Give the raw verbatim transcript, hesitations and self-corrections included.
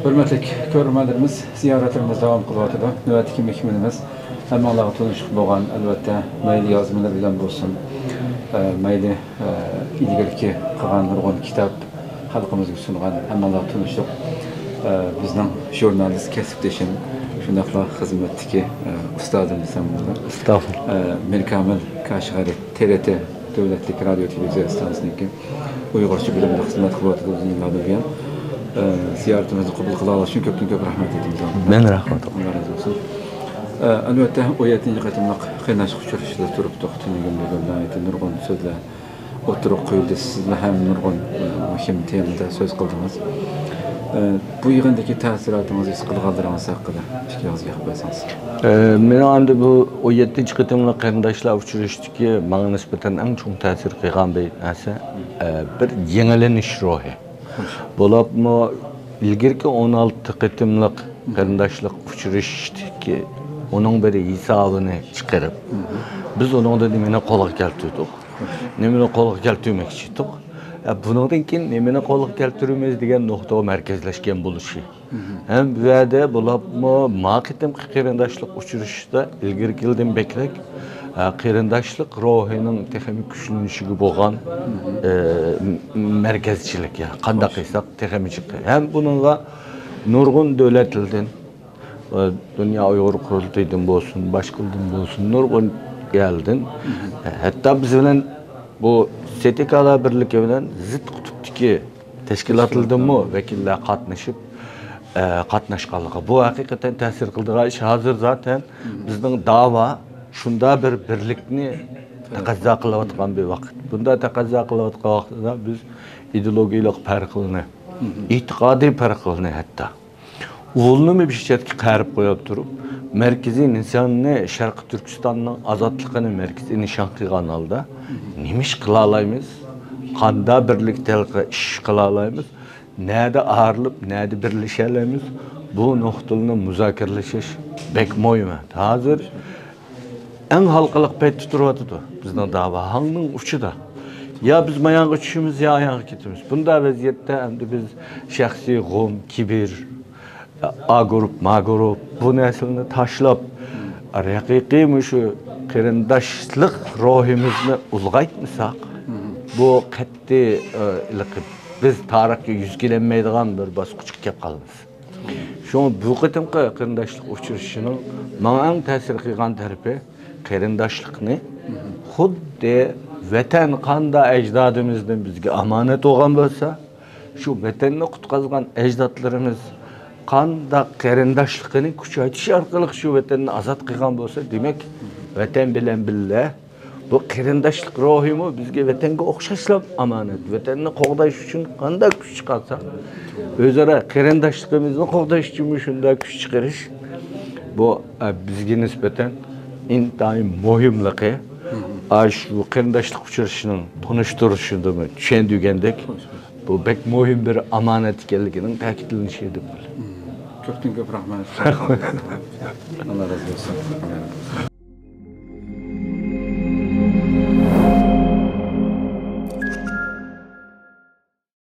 ھۆرمەتلىك كۆرۈرمەنلىرىمىز، زىيارەتلىرىمىز داۋام قىلىۋاتىدۇ. نۆۋەتتىكى مېھمىنىمىز ھەممىڭلارغا تونۇشلۇق بولغان، ئەلۋەتتە، مەيلى يازمىلىرى بىلەن بولسۇن، ئە، مەيلى، ئە، ئىلگىرىكى قىلغان نۇرغۇن كىتاب، خەلقىمىزگە سۇنغان، ھەممىڭلارغا تونۇشلۇق، ئە، بىزنىڭ ژۇرنالىست كەسىپدىشىم، شۇنداقلا خىزمەتتىكى، ئە، ئۇستازىم دېسەم بولىدۇ. ئەستەغپۇرۇللا. ئە، مىركامىل كاشغەرى، تىرىتى دۆلەتلىك رادىيو تېلېۋىزىيە ئىستانسىسىنىڭكى ئۇيغۇرچە بۆلۈمىدە خىزمەت قىلىۋاتىدۇ ئۇزۇن يىللاردىن بۇيان. ئە، زىيارىتىمىزنى قوبۇل قىلغانلىقى ئۈچۈن كۆپتىن كۆپ رەھمەت ئېيتىمىز. مەن رەھمەت. ئاللا رازى بولسۇن. ئە، ئەلۋەتتە، ئون يەتتىنچى قېتىملىق قېرىنداشلىق ئۇچرىشىشىدا تۇرۇپ توختىلىپ، بۈگۈن ناھايىتى نۇرغۇن سۆزلەر ئوتتۇرىغا قويۇلدى. سىزمۇ ھەم نۇرغۇن، ئە، مۇھىم تېمىدا سۆز قىلدىڭىز. ئە، بۇ يىغىندىكى تەسىراتىڭىز، ھېس قىلغانلىرىڭىز ھەققىدە ئىككى ئېغىز گەپ قىلسىڭىز. ئە، مېنىڭ ئەمدى بۇ ئون يەتتىنچى قېتىملىق قېرىنداشلار ئۇچرىشىشتىكى ماڭا نىسبەتەن ئەڭ چوڭ تەسىر قىلغان بىر نەرسە، ئە، بىر يېڭىلىنىش روھى. بولۇپمۇ ئىلگىرىكى ئون ئالتە قېتىملىق قېرىنداشلىق ئۇچرىشىشتىكى ئۇنىڭ بىر ھېسابىنى چىقىرىپ، بىز ئۇنىڭدا نېمىنى قولغا كەلتۈردۇق؟ نېمىنى قولغا كەلتۈرمەكچى ئىدۇق؟ ئە، بۇنىڭدىن كېيىن نېمىنى قولغا كەلتۈرىمىز دېگەن نۇقتىغا مەركەزلەشكەن بولۇشى. ھەم بۇ يەردە بولۇپمۇ ما قېتىمقى قېرىنداشلىق ئۇچرىشىشتا ئىلگىرىكىدىن بەكرەك، ئە، قېرىنداشلىق روھىنىڭ تېخىمۇ كۈچلىنىشىگە بولغان، ئە، م-، مەركەزچىلىك، يا، قانداق قىلساق تېخىمۇ جىق. ھەم بۇنىڭغا نۇرغۇن دۆلەتلەردىن، ئە، دۇنيا ئۇيغۇر قۇرۇلتىيىدىن بولسۇن، باشقىلاردىن بولسۇن، نۇرغۇن يەردىن، ئە، ھەتتا بىز بىلەن بۇ سېتىكالار بىرلىكى بىلەن زىت قۇتۇپتىكى تەشكىلاتلاردىنمۇ ۋەكىللەر قاتنىشىپ، ئە، قاتناشقانلىقى. بۇ ھەقىقەتەن تەسىر قىلىدىغان ئىش. ھازىر زاتەن بىزنىڭ داۋا شۇنداق بىر بىرلىكنى تەقەززا قىلىۋاتقان بىر ۋاقىت. بۇنداق تەقەززا قىلىۋاتقان ۋاقتىدا بىز ئىدېئولوگىيەلىك پەرقلىرىنى، ئېتىقادىي پەرقلىرىنى ھەتتا ئۇلىنىمۇ بىر چەتكە قايرىپ قويۇپ تۇرۇپ، مەركىزىي نىشاننى شەرقىي تۈركىستاننىڭ ئازادلىقىنى مەركىزىي نىشان قىلغان ھالدا نېمە ئىش قىلالايمىز؟ قانداق بىرلىكتە ھېلىقى ئىش قىلالايمىز؟ نەدە ئايرىلىپ، نەدە بىرلىشەلەيمىز؟ بۇ نۇقتىلارنى مۇزاكىرىلىشىش بەك مۇھىم. ھازىر ئەڭ ھالقىلىق پەيتتە تۇرۇۋاتىدۇ بىزنىڭ داۋا. ھاڭنىڭ ئۇچىدا. يا بىز مايانغا چۈشىمىز، يا ئاياغغا كېتىمىز. بۇنداق ۋەزىيەتتە ئەمدى بىز شەخسىي غۇم، كىبىر، ئا گۇرۇپ، ما گۇرۇپ، بۇ نەرسىلەرنى تاشلاپ، ھەقىقىي مۇشۇ قېرىنداشلىق روھىمىزنى ئۇلغايتمىساق، بۇ قەتئىي، ئە، ھېلىقى بىز تارىخقا يۈز كېلەلمەيدىغان بىر باسقۇچقا كېلىپ قالىمىز. شۇڭا بۇ قېتىمقى قېرىنداشلىق ئۇچرىشىشىنىڭ ماڭا ئەڭ تەسىر قىلغان تەرىپى، قېرىنداشلىقنى خۇددى ۋەتەن قانداق ئەجدادىمىزدىن بىزگە ئامانەت بولغان بولسا، شۇ ۋەتەننى قۇتقازغان ئەجدادلىرىمىز قانداق قېرىنداشلىقىنى كۈچەيتىش ئارقىلىق شۇ ۋەتەننى ئازاد قىلغان بولسا، دېمەك، ۋەتەن بىلەن بىللە بۇ قېرىنداشلىق روھىمۇ بىزگە ۋەتەنگە ئوخشاشلا ئامانەت. ۋەتەننى قوغداش ئۈچۈن قانداق كۈچ چىقارساق، ئۆزئارا قېرىنداشلىقىمىزنى قوغداش ئۈچۈنمۇ شۇنداق كۈچ چىقىرىش، بۇ، ئە، بىزگە نىسبەتەن ئىنتايىن مۇھىملىقى، ئاشۇ قېرىنداشلىق ئۇچرىشىشىنىڭ تونۇشتۇرۇشىدىمۇ چۈشەندۈرگەندەك، بۇ بەك مۇھىم بىر ئامانەت ئىكەنلىكىنىڭ تەكىتلىنىشى دەپ بىلىمەن. كۆپتىن كۆپ رەھمەت. ئاللا رازى بولسۇن.